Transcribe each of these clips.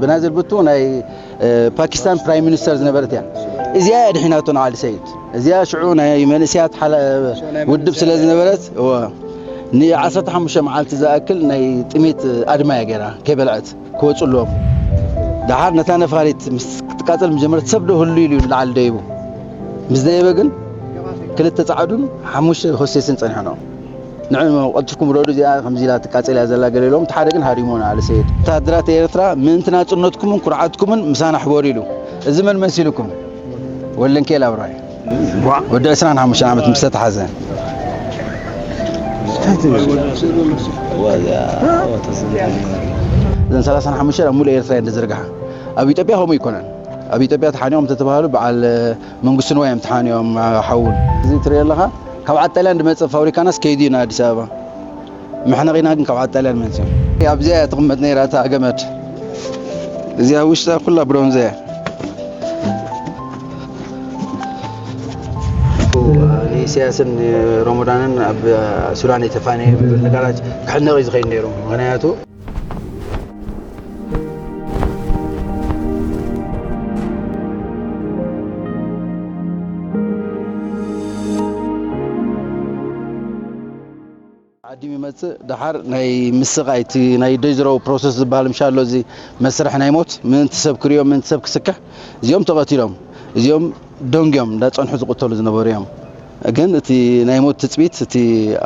ብናዝል ብቱ ናይ ፓኪስታን ፕራይም ሚኒስተር ዝነበረት እያ። እዚኣ እያ ድሒናቶ ንዓሊ ሰይድ። እዚኣ ሽዑ ናይ መንእስያት ውድብ ስለ ዝነበረት፣ ንዓሰርተ ሓሙሽተ መዓልቲ ዝኣክል ናይ ጥሜት ኣድማ እያ ገይራ፣ ከይበልዐት ክወፁ ኣለዎም። ደሓር ነታ ነፋሪት ምስ ክትቃፀል መጀመርት ሰብ ዶ ህሉ ኢሉ ንላዓሊ ደይቡ ምስ ደየበ ግን ክልተ ፃዕዱን ሓሙሽተ ሆስቴስን ፀኒሖም። ንዕም ቀልጥፍኩም ውረዱ፣ እዚኣ ከምዚ ኢላ ትቃፀል እያ ዘላ ገለ ኢሎም፣ እቲ ሓደ ግን ሃሪሞ ንዓሊ ሰይድ። ወተሃደራት ኤርትራ ምእንቲ ናፅነትኩምን ኩርዓትኩምን ምሳና ሕበሩ ኢሉ። እዚ መን መሲልኩም? ወለንኬል ኣብራይ ወዲ ዕስራን ሓሙሽተን ዓመት ምስ ተታሓዘ። እዘን ሰላሳን ሓሙሽተን ኣብ ሙሉእ ኤርትራ እየን ዝዝርግሓ። ኣብ ኢትዮጵያ ከምኡ ኣይኮነን። ኣብ ኢትዮጵያ ተሓኒቖም እንተተባህሉ በዓል መንግስቱ ንዋይ እዮም ተሓኒቖም፣ ሓውን። እዚ ትሪኦ ኣለኻ ካብ ዓጣልያን ዝመፀ ፋብሪካናስ ከይዱ እዩ ንኣዲስ ኣበባ። መሕነቒና ግን ካብ ዓጣልያን መፅኡ። ኣብዚኣ እያ ትቕመጥ ነይራ እታ ገመድ። እዚኣ ውሽጣ ኩላ ብሮንዘ እያ። ንኢሳያስን ሮሞዳንን ኣብ ሱዳን የተፋነየ ብዙሕ ነገራት ክሕነቕ እዩ ዝኸይድ ነይሩ። ምኽንያቱ ዓዲ ይመጽእ ደሓር ናይ ምስቓይ እቲ ናይ ደጅረው ፕሮሰስ ዝበሃል ምሻ ኣሎ፣ እዚ መስርሕ ናይ ሞት ምእንቲ ሰብ ክሪኦ ምእንቲ ሰብ ክስክሕ እዚኦም ተቐቲሎም፣ እዚኦም ደንጊዮም እንዳጸንሑ ዝቕተሉ ዝነበሩ እዮም። ግን እቲ ናይ ሞት ትጽቢት እቲ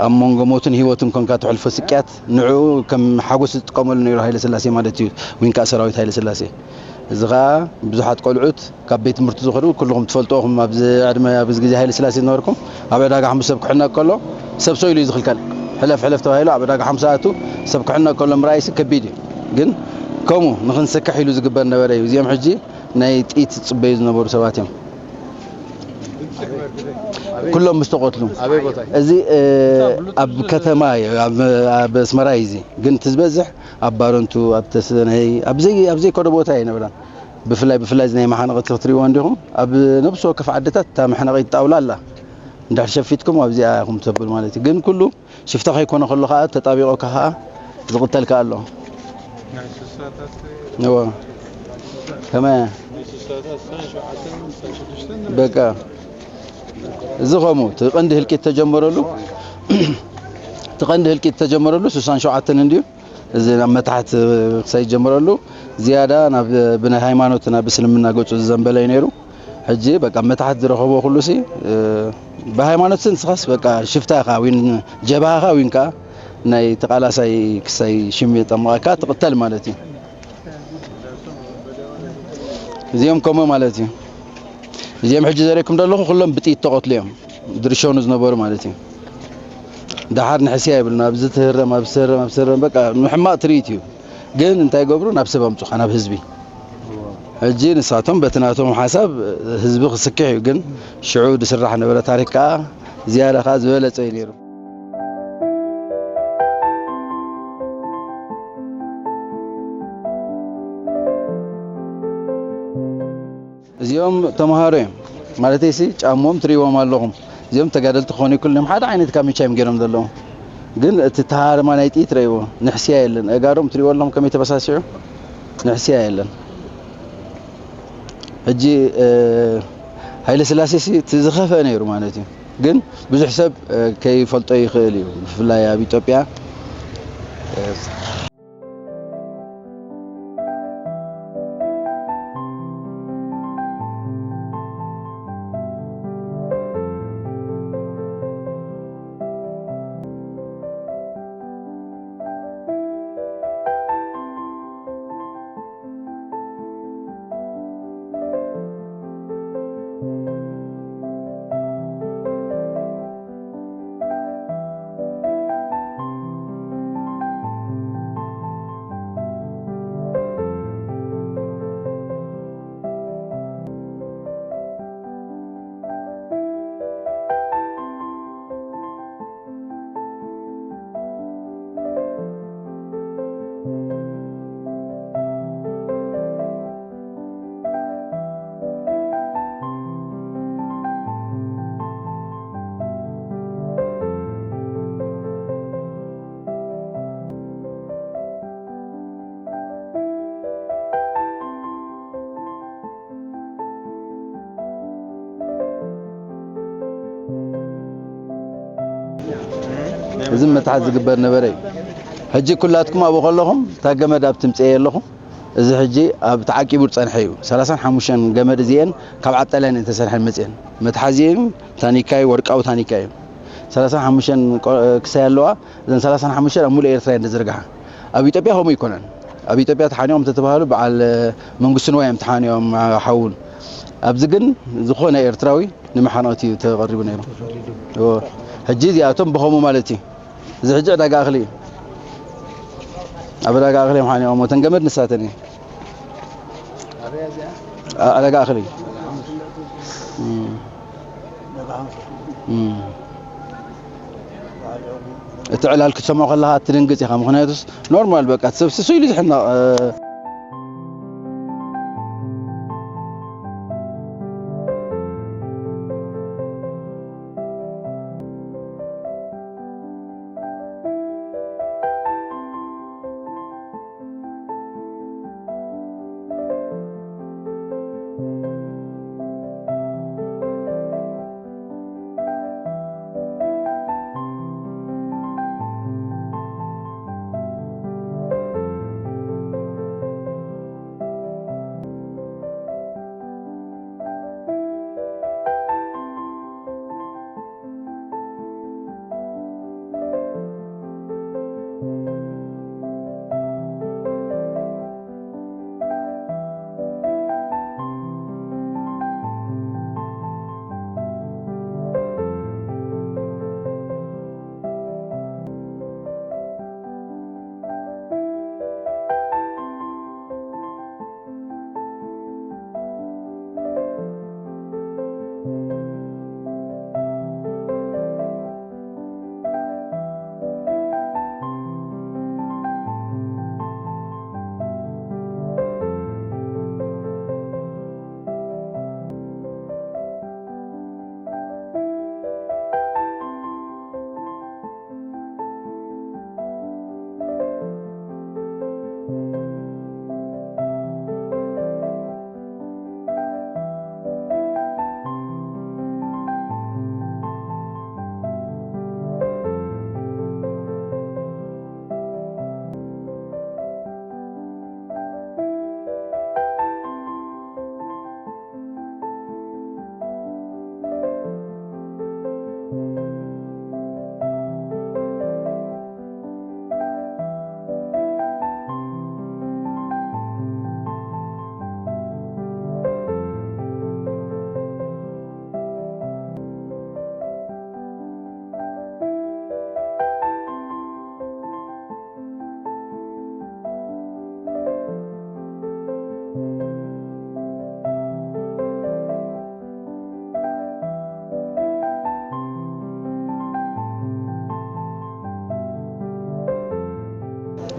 ኣብ መንጎ ሞትን ህይወትን ኮንካ ትሕልፎ ስቅያት ንዕኡ ከም ሓጎስ ዝጥቀመሉ ነይሩ ሃይለ ስላሴ ማለት እዩ፣ ወይን ከዓ ሰራዊት ሃይለ ስላሴ። እዚ ከዓ ብዙሓት ቆልዑት ካብ ቤት ትምህርቲ ዝኸዱ ኩልኹም ትፈልጥዎ፣ ኣብዚ ዕድመ ኣብዚ ግዜ ሃይለ ስላሴ ዝነበርኩም ኣብ ዕዳጋ ሓሙስ ሰብ ክሕነቅ ከሎ ሰብ ሰው ኢሉ እዩ ዝኽልከል። ሕለፍ ሕለፍ ተባሂሉ ኣብ ዕዳጋ ሓሙስ ኣቱ ሰብ ክሕነቅ ከሎ ምርኣይሲ ከቢድ እዩ። ግን ከምኡ ንኽንስክሕ ኢሉ ዝግበር ነበረ እዩ። እዚኦም ሕጂ ናይ ጥይት ዝጽበዩ ዝነበሩ ሰባት እዮም። ኩሎም ምስ ተቐትሉ ኣበይ ቦታ እዩ? እዚ እ፣ ኣብ ከተማ እዩ፣ ኣብ ኣብ ኣስመራ እዩ። እዚ ግን እቲ ዝበዝሕ ኣብ ባረንቱ፣ ኣብ ተሰነይ፣ ኣብ ዘይ ኣብ ዘይከዶ ቦታ እዩ ነበራን። ብፍላይ ብፍላይ እዚ ናይ መሓነቐቲ ክትሪእዎ እንዲኹም ኣብ ነብሲ ወከፍ ዓድታት እታ መሕነቒት ጣውላ ኣላ። እንድሕር ሸፊትኩም ኣብዚኣ ኢኹም ተብል ማለት እዩ። ግን ኩሉ ሽፍታ ከይኮነ ከሎ ከዓ ተጣቢቑካ ከዓ ዝቕተል ከዓ ኣሎ። ናይ ስሳታት እወ። ከመይ ናይ ስሳታት ስሳን ሸውዓተን ስሳን ሽዱሽተን በቃ እዚ ኸሙ እቲ ቀንዲ ህልቂት ተጀመረሉ እቲ ቀንዲ ህልቂት ተጀመረሉ ስሳን ሸውዓተን እንድዩ። እዚ ናብ መታሕት ክሳይ ጀመረሉ ዝያዳ ናብ ብናይ ሃይማኖት ናብ እስልምና ገጹ ዝዘንበለ እዩ ነይሩ። ሕጂ በቃ መታሕት ዝረኸቦ ኩሉ ሲ እ፣ ብሃይማኖት ሲ ንስኻስ በቃ ሽፍታ ኢኻ ዊን ጀብሃኻ ዊንካ ናይ ተቃላሳይ ክሳይ ሽም የጠምቐካ ትቕተል ማለት እዩ። እዚኦም ከምኡ ማለት እዩ። እዚኦም ሕጂ ዘርእኩም ዘለኹ ኩሎም ብጥይት ተቐትሉ እዮም ድርሸኑ ዝነበሩ ማለት እዩ። ደሓር ንሕስያ ይብልና ኣብዚ ትህረም ኣብዚ ትህረም ኣብዚ ትህረም በቃ ንሕማቕ ትርኢት እዩ። ግን እንታይ ገብሩ ናብ ሰብ ኣምፁኻ ናብ ህዝቢ። ሕጂ ንሳቶም በቲ ናቶም ሓሳብ ህዝቢ ክስክሕ እዩ። ግን ሽዑ ዝስራሕ ነበረ ታሪክ ከዓ ዝያዳ ከዓ ዝበለፀ እዩ ነይሩ። እዚኦም ተምሃሮ እዮም ማለተይ ሲ ጫሞም ትርእይዎም ኣለኹም። እዚኦም ተጋደልቲ ክኾኑ ይክእሉ እዮም። ሓደ ዓይነት ካሚቻ እዮም ገይሮም ዘለዉ። ግን እቲ ተሃርማ ናይ ጥይት ረእይዎ ንሕስያ የለን። እጋሮም ትርእይዎ ኣለኹም ከመይ ተበሳሲዑ ንሕስያ የለን። ሕጂ እ፣ ሃይለ ስላሴ ሲ እቲ ዝኸፍአ ነይሩ ማለት እዩ። ግን ብዙሕ ሰብ እ፣ ከይፈልጦ ይኽእል እዩ። ብፍላይ ኣብ ኢትዮጵያ እ፣ እዚ መትሓዚ ዝግበር ነበረ እዩ። ሕጂ ኩላትኩም ኣብኡ ከለኹም እታ ገመድ ኣብ ትምፅኤ ኣለኹም። እዚ ሕጂ ኣብ ተዓቂቡ ዝፀንሐ እዩ። ሰላሳን ሓሙሽተን ገመድ እዚኤን ካብ ዓጣልያን እየን ተሰርሐን መፅኤን። መትሓዚኤን ታኒካ እዩ፣ ወርቃዊ ታኒካ እዩ። ሰላሳን ሓሙሽተን ቆ-፣ ክሳይ ኣለዋ። እዘን ሰላሳን ሓሙሽተን ኣብ ሙሉእ ኤርትራ እየን ዝዝርግሓ። ኣብ ኢትዮጵያ ከምኡ ኣይኮነን። ኣብ ኢትዮጵያ ተሓኒቖም እንተተባህሉ በዓል መንግስቱ ንዋይ እዮም ተሓኒቖም፣ ሓውን። ኣብዚ ግን ዝኾነ ኤርትራዊ ንመሓነቕቲ እዩ ተቐሪቡ ነይሩ። እዎ። ሕጂ እዚኣቶም ብኸምኡ ማለት እዩ። እዚ ሕጂ ዕዳጋ እኽሊ እዩ። ኣብ ዕዳጋ እኽሊ እዮም ሓኒቖሞ። እተን ገመድ ንሳተን እየን። አ-፣ ዕዳጋ እኽሊ እዩ። እም። እም። እቲ ዕላል ክትሰምዖ ከለኻ ትድንግጽ ኢኻ። ምኽንያቱስ ኖርማል በቃ፣ እቲ ሰብ ስሱ ኢሉ ዝሕነቕ፣ እ፣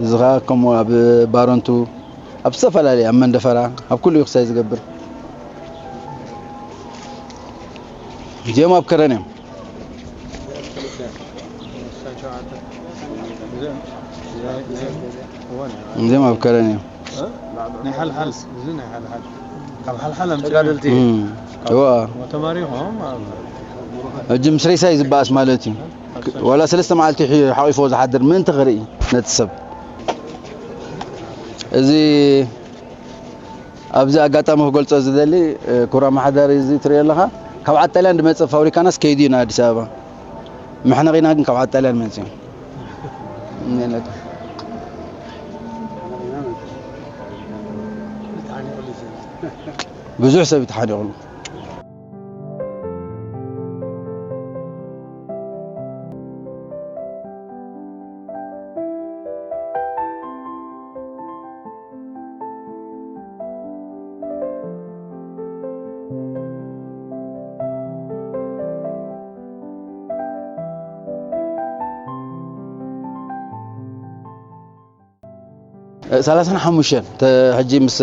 እዚ ኸኣ ከምኡ ኣብ ባረንቱ፣ ኣብ ዝተፈላለየ፣ ኣብ መንደፈራ፣ ኣብ ኩሉ እዩ ክሳይ ዝገብር። እዚኦም ኣብ ከረን እዮም። እዚኦም ኣብ ከረን እዮም። ናይ ሓልሓል፣ እዚ ናይ ሓልሓል። ካብ ሓልሓል ኣምፅኡ። ተጋደልቲ። እም፣ እዋ። ተማሪኾም ኣብ ሕጂ ምስ ሬሳይ ዝበኣስ ማለት እዩ። ዋላ ሰለስተ መዓልቲ ሒ-፣ ሓቂፎ ዝሓድር ምእንቲ ክርኢ ነቲ ሰብ። እዚ ኣብዚ ኣጋጣሚ ክገልጾ ዝደሊ፣ እ፣ ክቡር ኣመሓዳሪ፣ እዚ ትሪኦ ኣለኻ፣ ካብ ዓጣልያን ዝመጽእ ፋብሪካናስ ከይዱ እዩ ንኣዲስ ኣበባ። መሕነቒና ግን ካብ ዓጣልያን መጽዩ። እኔ ለካ። ብዙሕ ሰብ እዩ ተሓኒቑሉ። ሰላሳን ሓሙሽተን ተ-፣ ሕጂ ምስ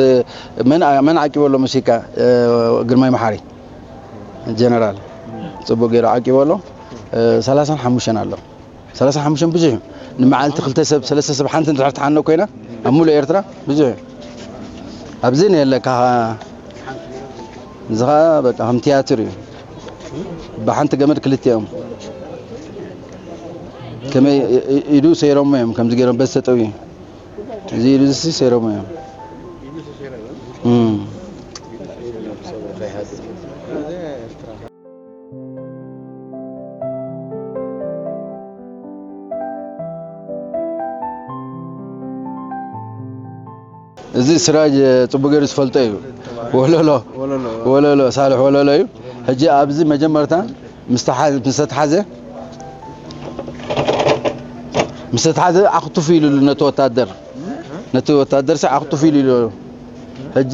መን፣ መን ዓቂቡ ኣሎ መሲልካ? ግርማይ መሓሪ ጀነራል ጽቡቕ ገይሩ ዓቂቡ ኣሎ። ሰላሳን ሓሙሽተን ኣሎ። ሰላሳን ሓሙሽተን ብዙሕ እዩ። ንመዓልቲ ክልተ ሰብ፣ ሰለስተ ሰብ ሓንቲ እንድሕር ትሓንቕ ኮይና ኣብ ሙሉእ ኤርትራ ብዙሕ እዩ። ኣብዚ ነየለካ፣ እዚ ኸኣ በቃ ከም ትያትር እዩ። ብሓንቲ ገመድ ክልቲኦም። ከመይ ኢ- ኢ- ኢዱ ሰይሮሞ እዮም፣ ከምዚ ገይሮም በዚ ተጠውዩ። እዚ ኢዱ እዚ ሰይሮሞ እዮም። እም። እዚ ስራጅ ጽቡቅ ገይሩ ዝፈልጦ እዩ። ወለሎ፣ ወለሎ። ወለሎ፣ ሳልሕ ወለሎ እዩ። ሕጂ ኣብዚ መጀመርታ ምስ ተሓ-፣ ምስ ተተሓዘ፣ ምስ ተተሓዘ ኣኽቱፍ ኢሉሉ ነቲ ወታደር። ነቲ ወታደር ሲ ኣኽቱፍ ኢሉሉ። ሕጂ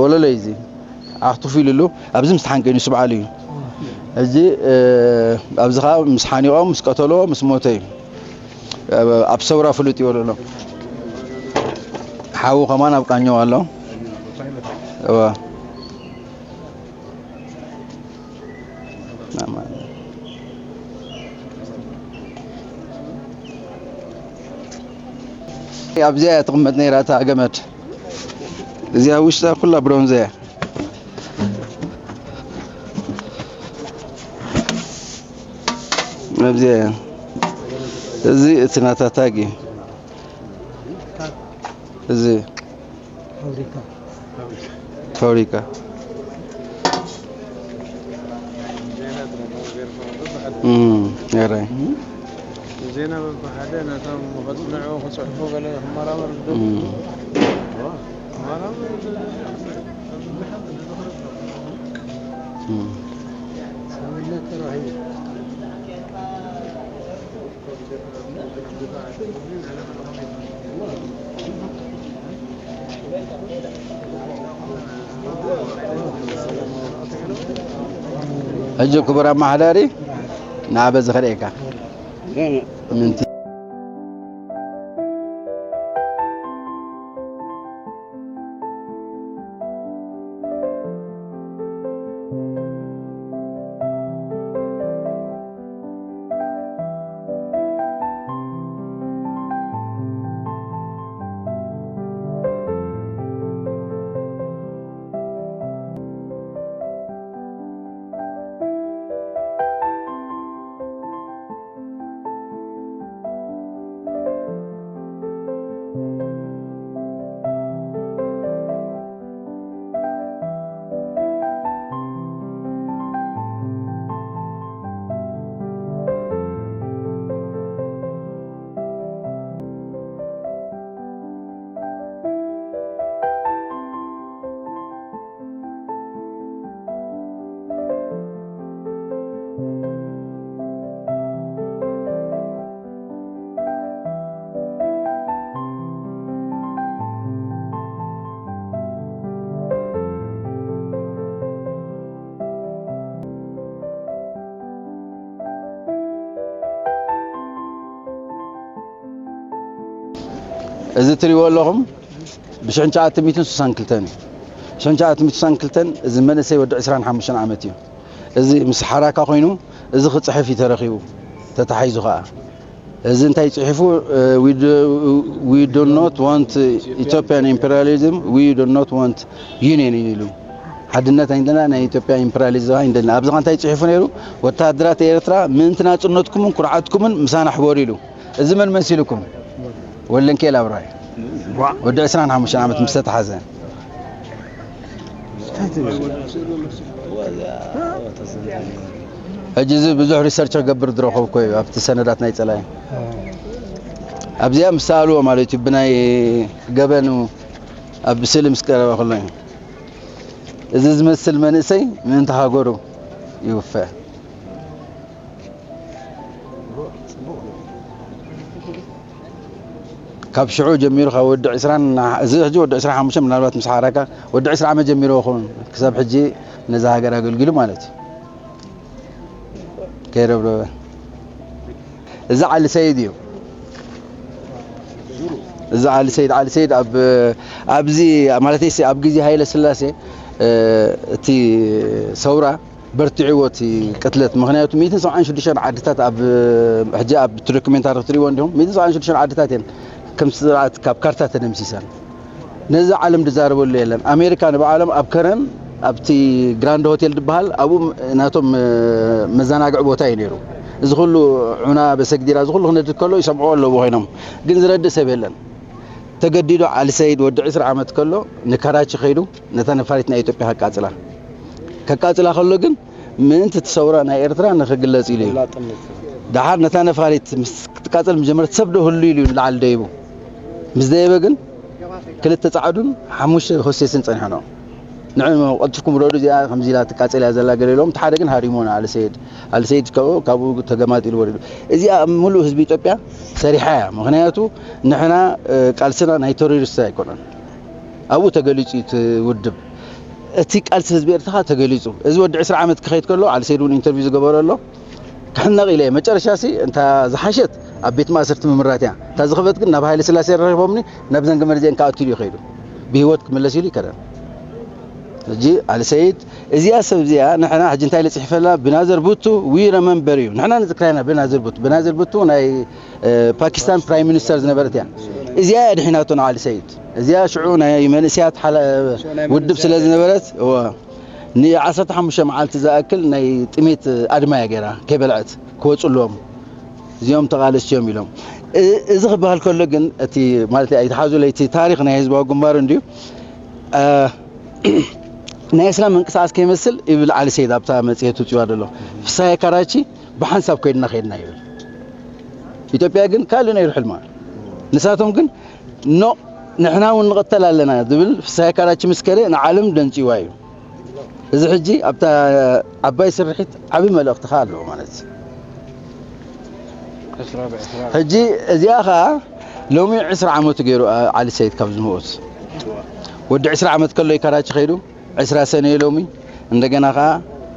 ወለሎ እዩ እዚ። ኣኽቱፍ ኢሉሉ። ኣብዚ ምስ ተሓንቀ እዩ፣ ስብዓሉ እዩ። ሕጂ፣ እ፣ ኣብዚ ኸኣ ምስ ሓኒቖም፣ ምስ ቀተልዎ፣ ምስ ሞተ እዩ። ኣብ ሰውራ ፍሉጥ ይበልዑ። ሓዉ ከማን ኣብ ቃኘው ኣሎ። እወ። ኣብዚኣ እያ ትቕመጥ ነይራ እታ ገመድ። እዚኣ ውሽጣ ኩላ ብሮንዝ እያ። ኣብዚ እዚ እቲ ናታ ታግ እዩ። እዚ ፋብሪካ። ፋብሪካ። እም፣ የራይ። ዜና በብሓደ ነቶም ንዕኡ ክጽሕፉ ገለ ክመራመሩ ዝደልዩ እም። ክመራመሩ ዝደልዩ። እም። ሰብነት ተባሂሉ። ሕጂ ክቡር ኣመሓዳሪ ንዓ በዚ ከርእየካ ምንቲ እዚ ትሪእዎ ኣለኹም ብሽሕን ትሽዓተ ሚእትን ስሳን ክልተን እዩ። ብሽሕን ትሽዓተ ሚእትን ስሳን ክልተን እዚ መንእሰይ ወዲ ዕስራን ሓሙሽተን ዓመት እዩ። እዚ ምስ ሓራካ ኮይኑ እዚ ክጽሕፍ እዩ ተረኺቡ፣ ተታሒዙ ኸኣ። እዚ እንታይ ጽሒፉ? እ፣ we do, we do not want Ethiopian imperialism, we do not want union ኢሉ። ሓድነት ኣይንደና፣ ናይ ኢትዮጵያ ኢምፐሪያሊዝም ኣይንደና። ኣብዚ ኸ እንታይ ጽሒፉ ነይሩ? ወተሃደራት ኤርትራ ምእንቲ ናጽነትኩምን ኩርዓትኩምን ምሳና ሕበሩ ኢሉ። እዚ መን መሲልኩም? ወለንኬል ኣብራይ። ወዲ ዕስራን ሓሙሽተን ዓመት ምስ ተታሓዘ። ሕጂ እዚ ብዙሕ ሪሰርች ክገብር ዝረኸብኮ እዩ ኣብቲ ሰነዳት ናይ ጸላኢ። ኣብዚኣ ምስ ሰኣልዎ ማለት እዩ፣ ብናይ ገበኑ ኣብ ስእሊ ምስ ቀረበ ከሎ እዩ። እዚ ዝመስል መንእሰይ ምእንቲ ሃገሩ ይውፈ። ካብ ሽዑ ጀሚሩ ካብ ወዲ ዕስራን፣ እዚ ሕጂ ወዲ ዕስራን ሓሙሽተን ምናልባት ምስ ሓራካ ወዲ ዕስራ ዓመት ጀሚሩ ይኸውን ክሳብ ሕጂ ነዛ ሃገር ኣገልጊሉ ማለት እዩ። ከይረብረበ። እዚ ዓሊ ሰይድ እዩ። እዚ ዓሊ ሰይድ፣ ዓሊ ሰይድ ኣብ፣ ኣብዚ፣ ማለተይሲ ኣብ ግዜ ሃይለ ስላሴ፣ እ፣ እቲ ሰውራ በርቲዕዎ እቲ ቅትለት። ምኽንያቱ ሚእትን ሰብዓን ሽዱሽተን ዓድታት ኣብ፣ ሕጂ ኣብ እቲ ዶክሜንታሪ ክትሪእዎ እንዲኹም፣ ሚእትን ሰብዓን ሽዱሽተን ዓድታት እየን ከም ስርዓት ካብ ካርታ ተደምሲሰን። ነዚ ዓለም ዝዛረበሉ የለን። ኣሜሪካ ንባዕሎም ኣብ ከረን ኣብቲ ግራንድ ሆቴል ዝበሃል ኣብኡ ናቶም፣ እ፣ መዘናግዒ ቦታ እዩ ነይሩ። እዚ ኩሉ ዑና በሰግዲራ፣ እዚ ኩሉ ክነድድ ከሎ ይሰምዕዎ ኣለዉ ኮይኖም። ግን ዝረድእ ሰብ የለን። ተገዲዱ ዓሊ ሰይድ ወዲ ዕስራ ዓመት ከሎ ንካራቺ ከይዱ ነታ ነፋሪት ናይ ኢትዮጵያ ከቃጽላ። ከቃጽላ ከሎ ግን ምእንቲ እቲ ሰውራ ናይ ኤርትራ ንኽግለጽ ኢሉ እዩ። ደሓር ነታ ነፋሪት ምስ ክትቃጸል መጀመርያ ሰብ ዶ ህሉ ኢሉ እዩ ንላዕሊ ደይቡ። ምስ ደየበ ግን ክልተ ጻዕዱን ሓሙሽተ ሆስቴስን ጸኒሖም። ንዕኦም ቀልጥፍኩም ውረዱ፣ እዚኣ ከምዚ ኢላ ትቃጸል እያ ዘላ ገለ ኢሎም። እቲ ሓደ ግን ሃሪሞ ንኣሊ ሰይድ። ኣሊ ሰይድ ካብኡ፣ ካብኡ ተገማጢሉ ወሪዱ። እዚኣ ኣብ ምሉእ ህዝቢ ኢትዮጵያ ሰሪሓ እያ። ምኽንያቱ ንሕና፣ እ፣ ቃልስና ናይ ቴሮሪስት ኣይኮነን። ኣብኡ ተገሊጹ እዩ እቲ ውድብ። እቲ ቃልሲ ህዝቢ ኤርትራ ተገሊጹ። እዚ ወዲ ዕስራ ዓመት ክኸይድ ከሎ፣ ኣሊ ሰይድ እውን ኢንተርቪው ዝገበሮ ኣሎ። ክሕነቕ ኢለ እየ። መጨረሻ ሲ እንታ ዝሓሸት ኣብ ቤት ማእሰርቲ ምምራት እያ። እንታ ዝኸበት ግን ናብ ሃይለ ስላሴ ረኺቦምኒ፣ ናብ ዘንገመርዜን ክኣቱ ኢሉ እዩ ከይዱ። ብህይወት ክምለስ ኢሉ ይከደን። ሕጂ ኣሊ ሰይድ፣ እዚኣ ሰብ እዚኣ ንሕና ሕጂ እንታይ ኢለ ጽሒፈላ? ብናዘር ቡቱ ዊ ረመምበር እዩ። ንሕና ንዝክራ ኢና ብናዘር ቡቱ። ብናዘር ቡቱ ናይ፣ እ፣ ፓኪስታን ፕራይም ሚኒስተር ዝነበረት እያ። እዚኣ እያ ድሒናቶ ንዓሊ ሰይድ። እዚኣ ሽዑ ናይ መንእሰያት ሓላ-፣ ውድብ ስለ ዝነበረት፣ እወ፣ ንዓሰርተ ሓሙሽተ መዓልቲ ዝኣክል ናይ ጥሜት ኣድማ እያ ገይራ፣ ከይበልዐት ክወጹ ኣለዎም። እዚኦም ተቓለስቲ እዮም ኢሎም። እ-፣ እዚ ክበሃል ከሎ ግን እቲ ማለት ኣይትሓዙለይ፣ እቲ ታሪኽ ናይ ህዝባዊ ግንባር እንድዩ። እ፣ ናይ እስላም ምንቅስቃስ ከይመስል ይብል ዓሊ ሰይድ ኣብታ መጽሔት ውጽዋ ዘሎ። ፍስሃየ ካራቺ ብሓንሳብ ከይድና ከይድና ይብል። ኢትዮጵያ ግን ካልእ ነይሩ ሕልማ። ንሳቶም ግን ኖ፣ ንሕና እውን ንቐተል ኣለና ዝብል ፍስሃየ ካራቺ ምስ ከደ ንዓለም ደንጽዋ እዩ። እዚ ሕጂ ኣብታ ዓባይ ስርሒት ዓቢ መልእኽቲ ከኣ ኣለዎ ማለት እዩ። ሕጂ እዚኣ ከኣ ሎሚ ዕስራ ዓመቱ ገይሩ፣ አ-፣ ዓሊ ሰይድ ካብ ዝመውት። ወዲ ዕስራ ዓመት ከሎ እዩ ካራቺ ከይዱ፣ ዕስራ ሰነ እዩ ሎሚ። እንደገና ከኣ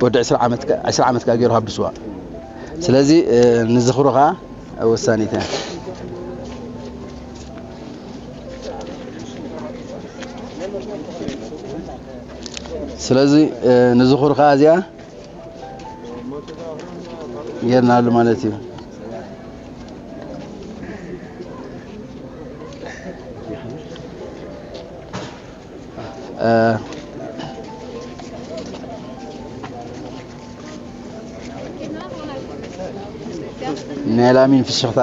ወዲ ዕስራ ዓመት ከ-፣ ዕስራ ዓመት ከኣ ገይሩ ሃብስዋ። ስለዚ፣ እ፣ ንዝኽሩ ከኣ ወሳኒት እያ። ስለዚ፣ እ፣ ንዝኽሩ ከኣ እዚኣ ጌርናሉ ማለት እዩ። እ፣ ናይ ላሚን ፍሽኽታ።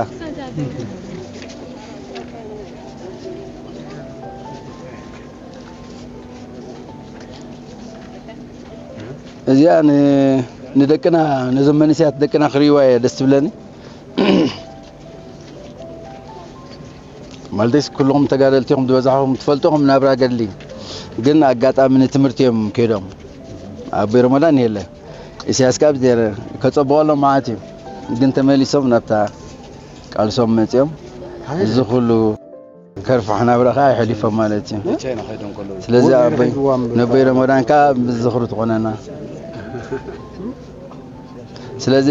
እዚኣ ን-፣ ንደቅና፣ ነዞም መንእሰያት ደቅና ክርእይዋ እየ ደስ ትብለኒ። ማለተይስ ኩልኹም ተጋደልቲ ኢኹም ዝበዛሕኹም ትፈልጡ ኢኹም ናብራ ገድሊ። ግን ኣጋጣሚ ንትምህርቲ እዮም ከይዶም። ኣቦይ ረመዳን የለ። ኢሳያስ ካብ ዜረ ከጸብቐሎም መዓት እዩ። ግን ተመሊሶም ናብታ ቃልሶም መጺኦም። እዚ ኩሉ ከርፋሕ ናብራ ከኣ የሕሊፎም ማለት እዩ። ንቻይና ከይዶም ከለዉ። ስለዚ ወገን ኣቦይ፣ ሒዝዋ እምበር ነቦይ ረመዳን ከኣ ምስ ዝኽሩ ትኾነና። ስለዚ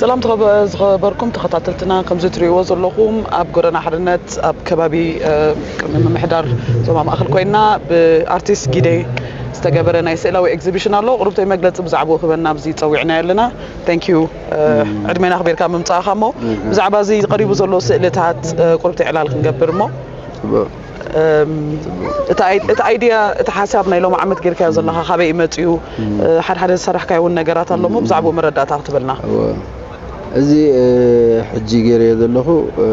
ሰላም ተኸበ- ዝኸበርኩም ተኸታተልትና፣ ከምዚ ትርእይዎ ዘለኹም ኣብ ጎደና ሓርነት ኣብ ከባቢ እ፣ ቅድሚ ምምሕዳር ዞባ ማእኸል ኮይና ብኣርቲስት ጊደይ ዝተገበረ ናይ ስእላዊ ኤግዚቢሽን ኣሎ። ቁርብተይ መግለፂ ብዛዕባኡ ክበና ኣብዚ ፀዊዕና ኣለና። Thank you፣ እ፣ ዕድሜና ኣኽቢርካ ምምፃእኻ። እሞ ብዛዕባ እዚ ቀሪቡ ዘሎ ስእልታት እ፣ ቁርብተይ ዕላል ክንገብር እሞ እም፣ እቲ ኣይ- እቲ ኣይድያ፣ እቲ ሓሳብ ናይ ሎሚ ዓመት ጌርካዮ ዘለኻ ካበይ እዩ መፅዩ? እ፣ ሓደ ሓደ ዝሰራሕካዮ እውን ነገራት ኣሎ እሞ ብዛዕባኡ መረዳእታ ክትበልና። እወ። እዚ እ፣ ሕጂ ገይረዮ ዘለኹ እ፣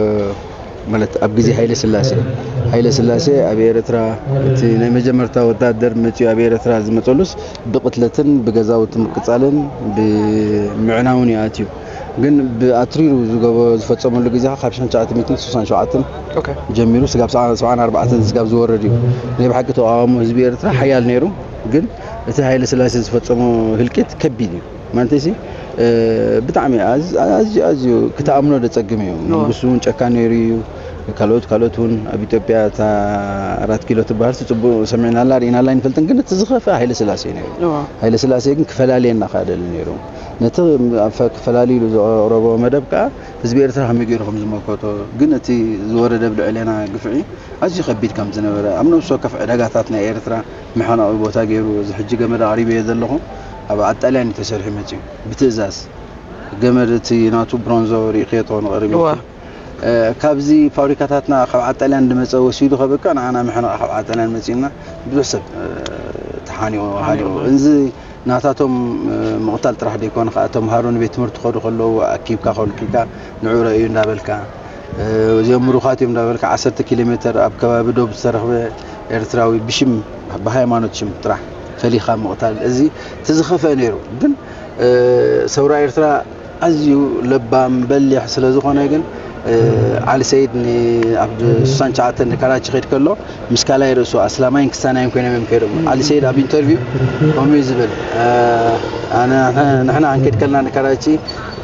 ማለት ኣብ ግዜ ሃይለ ስላሴ፣ ሃይለ ስላሴ ኣብ ኤርትራ እቲ ናይ መጀመርታ ወታደር መፅዩ ኣብ ኤርትራ ዝመፀሉስ ብቅትለትን ብገዛውቲ ምቅፃልን ብምዕናውን እዩ ኣትዩ። ግን ብኣትሪሩ ዝገበ ዝፈፀመሉ ግዜ ካብ ሽሕን ትሽዓተ ሚእትን ስሳን ሸውዓተን ኦኬ። ጀሚሩ ስጋብ ሰብዓን ኣርባዕተን ስጋብ ዝወረድ እዩ። ናይ ብሓቂ ተቃውሞ ህዝቢ ኤርትራ ሓያል ነይሩ። ግን እቲ ሃይለ ስላሴ ዝፈፀሞ ህልቂት ከቢድ እዩ። ማለተይሲ እ፣ ብጣዕሚ ኣዝ- ኣዝዩ ኣዝዩ ክትኣምኖ ደፀግም እዩ። መንግስቱ እውን ጨካን ነይሩ እዩ። ካልኦት ካልኦት እውን ኣብ ኢትዮጵያ እታ ኣራት ኪሎ ትበሃል ጽቡቅ ሰሚዕናላ ርኢናላ ኣይንፈልጥን። ግን እቲ ዝኸፍአ ሃይለ ስላሴ እዩ ነይሩ። እዋ። ሃይለ ስላሴ ግን ክፈላልየና ከኣ ደሊ ነይሩ። ነቲ ኣብ ፈ- ክፈላልዩ ኢሉ ዘቕረቦ መደብ ከኣ ህዝቢ ኤርትራ ከመይ ገይሩ ከም ዝመከቶ፣ ግን እቲ ዝወረደ ኣብ ልዕሌና ግፍዒ ኣዝዩ ከቢድ ከም ዝነበረ፣ ኣብ ነብሲ ወከፍ ዕዳጋታት ናይ ኤርትራ መሓነቒ ቦታ ገይሩ፣ እዚ ሕጂ ገመድ ኣቕሪበዮ ዘለኹ ኣብ ዓጣልያን እዩ ተሰሪሑ መጺኡ። ብትእዛዝ ገመድ እቲ ናቱ ብሮንዞ ርኢኽዮ ትኾን ቀሪቡ። እዋ። እ፣ ካብዚ ፋብሪካታትና ካብ ዓጣልያን ዝመጸ ወሲዱ ከብቅዕ ንዓና መሕነቒ ካብ ዓጣልያን መጺኡና ብዙሕ ሰብ እ፣ ተሓኒቑ ሃኒቑ። ሃኒቑ። እንዚ ናታቶም እ፣ ምቕታል ጥራሕ ደይኮነ ከኣ ተምሃሮ ንቤት ትምህርቲ ክኸዱ ከለዉ ኣኪብካ ከልኪልካ ንዑ ረእዩ እንዳበልካ እ፣ እዚኦም ምሩኻት እዮም እንዳበልካ ዓሰርተ ኪሎ ሜተር ኣብ ከባቢ ዶብ ዝተረኽበ ኤርትራዊ ብሽም ብሃይማኖት ሽም ጥራሕ ፈሊኻ ምቕታል እዚ እቲ ዝኸፍአ ነይሩ። ግን እ፣ ሰውራ ኤርትራ ኣዝዩ ለባም በሊሕ ስለ ዝኾነ ግን እ፣ ዓሊ ሰይድ ን- ኣብ ስሳን ትሽዓተን ንካራቺ ከይድ ከሎ ምስ ካልኣይ ርእሱ ኣስላማይን ክስታናይን ኮይኖም እዮም ከይዶም። ዓሊ ሰይድ ኣብ ኢንተርቪው ከምኡ እዩ ዝብል እ፣ ኣነ ንሕና ክንከይድ ከለና ንካራቺ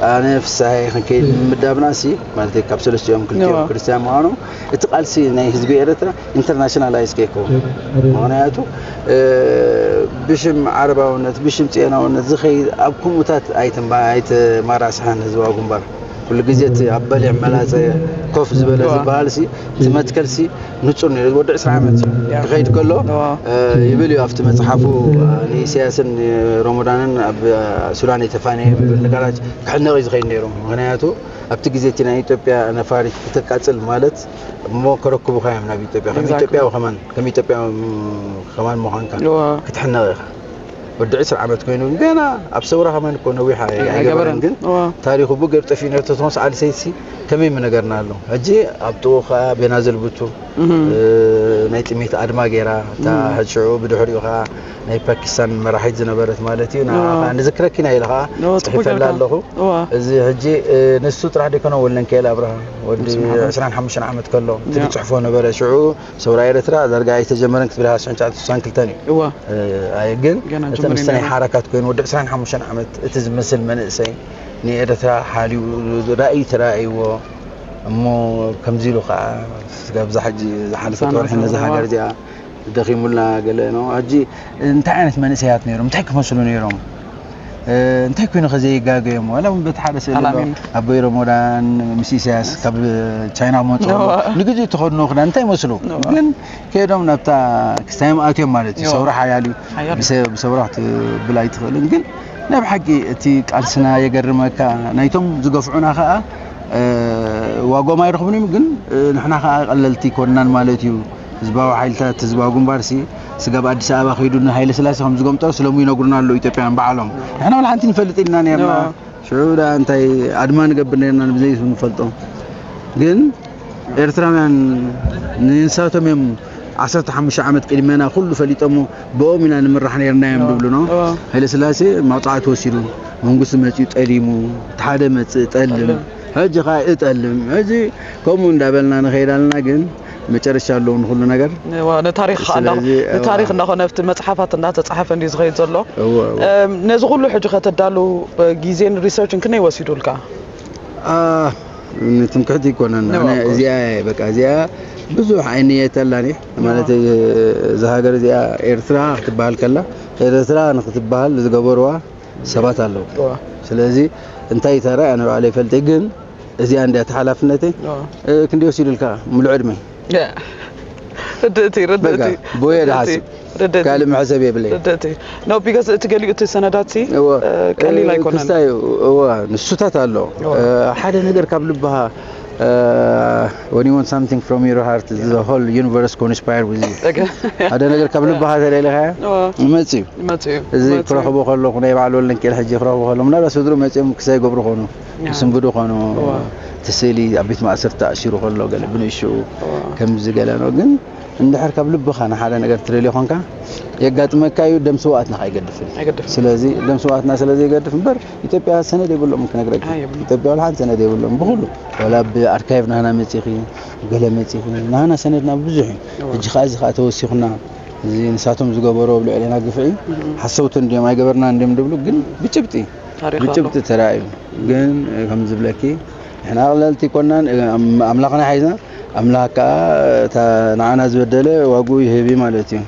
ኣነ ፍሳሐ ክንከይድ ምምዳብና ሲ ማለት ካብ ሰለስቲኦም ክልቲኦም እዋ። ክርስትያን ምዃኖም እቲ ቃልሲ ናይ ህዝቢ ኤርትራ ኢንተርናሽናላይዝ ከይከውን ምኽንያቱ እ፣ ብሽም ዓረባውነት ብሽም ጽዮናውነት ዝኸይድ ኣብ ከምኡታት ኣይተማ- ኣይተማራስሐን ህዝባዊ ግንባር። ኩሉ ግዜ እቲ ኣብ በሊዕ መላጸ ኮፍ ዝበለ እዋ። ዝበሃል ሲ እቲ መትከል ሲ ንጹር ነይሩ። ወዲ ዕስራ ዓመት እዩ ያ። ክኸይድ ከሎ እዋ። እ፣ ይብል እዩ ኣብቲ መጽሓፉ እ፣ ንኢሳያስን ሮሞዳንን ኣብ እ፣ ሱዳን የተፋነየ ይብል ነገራት ክሕነቕ እዩ ዝኸይድ ነይሩ። ምኽንያቱ ኣብቲ ግዜ እቲ ናይ ኢትዮጵያ ነፋሪት ክተቃጽል ማለት እሞ ከረክቡኻ እዮም ናብ ኢትዮጵያ ከም exactly። ኢትዮጵያዊ ከማን ከም ኢትዮጵያዊ ከማን ምዃንካ እዋ። ክትሕነቕ ኢኻ። ወዲ ዕስራ ዓመት ኮይኑ ገና ኣብ ሰውራ ከማን እኮ ነዊሕ ኣይ- ኣይገበረን። ኣይገበረን ግን እዋ። ታሪኹ ብገብ ጠፊኡ ነርቶ ተኾንስ ዓሊ ሰይድሲ ከመይ ምነገርና ኣሎ። ሕጂ ኣብ ጥቑ ከኣ ቤናዘል ብቱ እህ። እ፣ ናይ ጥሜት ኣድማ ገይራ እታ እህ። ሕጂ ሽዑ ብድሕሪኡ ከኣ ናይ ፓኪስታን መራሒት ዝነበረት ማለት እዩ ንኣ እዋ። ከኣ ንዝክረኪና ኢለ ከኣ እዋ፣ ጽሑፈላ ጽቡቅ ጌርካ። ኣለኹ። እዋ። እዚ ሕጂ እ፣ ንሱ ጥራሕ ደይኮነ ወልደንከኤል ኣብርሃ ወዲ ንሱ መሓመድ። ዕስራን ሓሙሽተን ዓመት ከሎ እቲ ያ። ዝጽሕፎ ነበረ ሽዑ ሰውራ ኤርትራ ዳርጋ ኣይተጀመረን ክትብል ሃያ ትሽዓተ ስሳን ክልተን እዩ። እዋ። እ፣ ኣይ ግን ገና እቲ ጅምር ምስናይ ይነበረ። ሓረካት ኮይኑ ወዲ ዕስራን ሓሙሽተን ዓመት እቲ ዝመስል መንእሰይ ንኤርትራ ሓልዩ ራእይ ተራእይዎ እሞ ከምዚ ኢሉ ከዓ ስጋብ እዛ ሕጂ ዝሓለፈት ህፃናት ወርሒ ነዛ እዋ። ሃገር እዚኣ ደኺሙላ ገለ ነው። ሕጂ እንታይ ዓይነት መንእሰያት ነይሮም? እንታይ ክመስሉ ነይሮም? እ፣ እንታይ ኮይኑ ከ ዘይጋገዮም? ዋላ እውን በቲ ሓደ ስእሊ ኣሎ። ኣላሚን። ኣቦይ ረሞዳን ምስ ኢሳያስ ካብ ቻይና መፅኡ። እዋ። ንግዜኡ ተኸድኖ ክዳን እንታይ መስሉ? እዋ። ግን ከይዶም ናብታ ክስታዮም ኣትዮም ማለት እዩ። እዋ። ሰውራ ሓያል እዩ። ሓያል እዩ። ብሰ-፣ ብሰውራ ክትብል ኣይትኽእልን። ግን ናይ ብሓቂ እቲ ቃልስና የገርመካ። ናይቶም ዝገፍዑና ኸዓ፣ እ፣ ዋጎም ኣይረኽቡን እዮም። ግን፣ እ፣ ንሕና ኸዓ ቀለልቲ ኣይኮንናን ማለት እዩ። ህዝባዊ ሓይልታት፣ ህዝባዊ ግንባርሲ ስጋብ ኣዲስ ኣበባ ከይዱ ንሃይለ ስላሴ ከም ዝገምጦ ስለ እሞ ይነግሩና ኣለዉ ኢትዮጵያውያን ባዕሎም። ንሕና ዋላ ሓንቲ ንፈልጥ ኢልና ነርና። እዋ። ሽዑ ደኣ እንታይ ኣድማ ንገብር ነርና ብዘይ ንፈልጦ። ግን ኤርትራውያን ንንሳቶም እዮም ዓሰርተ ሓሙሽተ ዓመት ቅድሜና ኩሉ ፈሊጦሞ ብኦም ኢና ንምራሕ ነርና እዮም እዋ። ዝብሉ ነው። እዋ። ሃይለ ስላሴ መቕጻዕቲ ወሲዱ መንግስቲ መጺኡ ጠሊሙ፣ እቲ ሓደ መጽእ ጠልም። ጠልም። ሕጂ ኸዓ እጠልም። ሕጂ ከምኡ እንዳበልና ንኸይድ ኣለና፣ ግን መጨረሻ ኣለዎ ንኹሉ ነገር። እዋ፣ ንታሪኽ ኸዓ እንዳ-፣ ስለዚ፣ እዋ። ንታሪኽ እንዳኾነ ኣብቲ መጽሓፋት እንዳተጻሕፈ እንድዩ ዝኸይድ ዘሎ። እዋ፣ እዋ። እም፣ ነዚ ኩሉ ሕጂ ከተዳሉ፣ እ፣ ግዜን ሪሰርችን ክንደይ ወሲዱልካ? አ፣ ንትምክሕቲ ኣይኮነን። እዋ፣ ኣነ of course። እዚኣ እየ፣ በቃ እዚኣ ብዙሕ ኣይንየተላን እየ። ማለት፣ እዋ። እዛ ሃገር እዚኣ ኤርትራ ክትበሃል ከላ፣ ኤርትራ ንክትበሃል ዝገበርዋ ሰባት ኣለዉ። እዋ። ስለዚ፣ እንታይ ተራ ኣነ ባዕለይ ይፈልጥ፣ ግን እዚኣ እንድያ ተሓላፍነተይ። ክንዲ ወሲዱልካ ሙሉእ ዕድመ ርድእቲ ርድእቲ ቦየ ድሓስብ ካልእ መሕሰብ የብለይ። ርድእቲ ኖ ቢካዝ እቲ ገሊኡ እቲ ሰነዳት ቀሊል ኣይኮነን። ክስታይ እዋ ንሱታት ኣሎ ሓደ ነገር ካብ ልብኻ when you want something from your heart the whole universe conspire with you ሓደ ነገር ካብ ልብኻ ተደሊኻ ይመጽእ እዩ። እዚ ክረኽቦ ከለኹ ናይ ባዕሉ ወለንኬል ሕጂ ክረኽቦ ከለኹ ምናልባት ስድሩ መጺኦም ክሳይ ይገብሩ ኾኑ ይስንብዱ ኾኑ እቲ ስእሊ ኣብ ቤት ማእሰርቲ ተኣሲሩ ከሎ ገለ ብንእሽኡ ከምዚ ገለ ነው ግን እንድሕር ካብ ልብኻ ንሓደ ነገር ትደልዮ ኾንካ የጋጥመካ እዩ። ደም ስውኣትና ከይገድፍን ስለዚ ደም ስውኣትና ስለ ዘይገድፍ እምበር ኢትዮጵያ ሰነድ የብሎም ክነግረካ ኢትዮጵያ ወላ ሓንቲ ሰነድ የብሎም ብኩሉ ወላ ብኣርካይቭ ናህና መፂኺ ገለ መፂኺ ናህና ሰነድና ብዙሕ እዩ። ሕጂ ከዓ እዚ ከዓ ተወሲኹና እዚ ንሳቶም ዝገበሮ ኣብ ልዕሌና ግፍዒ ሓሰውቲ እንዲዮም ኣይገበርና እንዲዮም ድብሉ ግን ብጭብጢ ብጭብጢ ተራእዩ ግን ከም ዝብለኪ ንሕና ኣቕለልቲ ይኮናን ኣምላኽና ሓይዝና ኣምላኽ ከዓ እታ ንዓና ዝበደለ ዋግኡ ይህብ ማለት እዩ።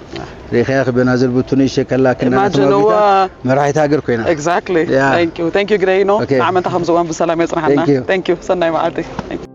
ሪእኻያ ክበናዘል ብቱ ንእሸ ከላ ክናናተማቢታ መራሒት ሃገር ኮይና። Exactly. Thank you. Thank you ግደይ ነው። ንዓመንታ ከም ዝዋን ብሰላም የጽናሓና። Thank you. ሰናይ መዓልቲ።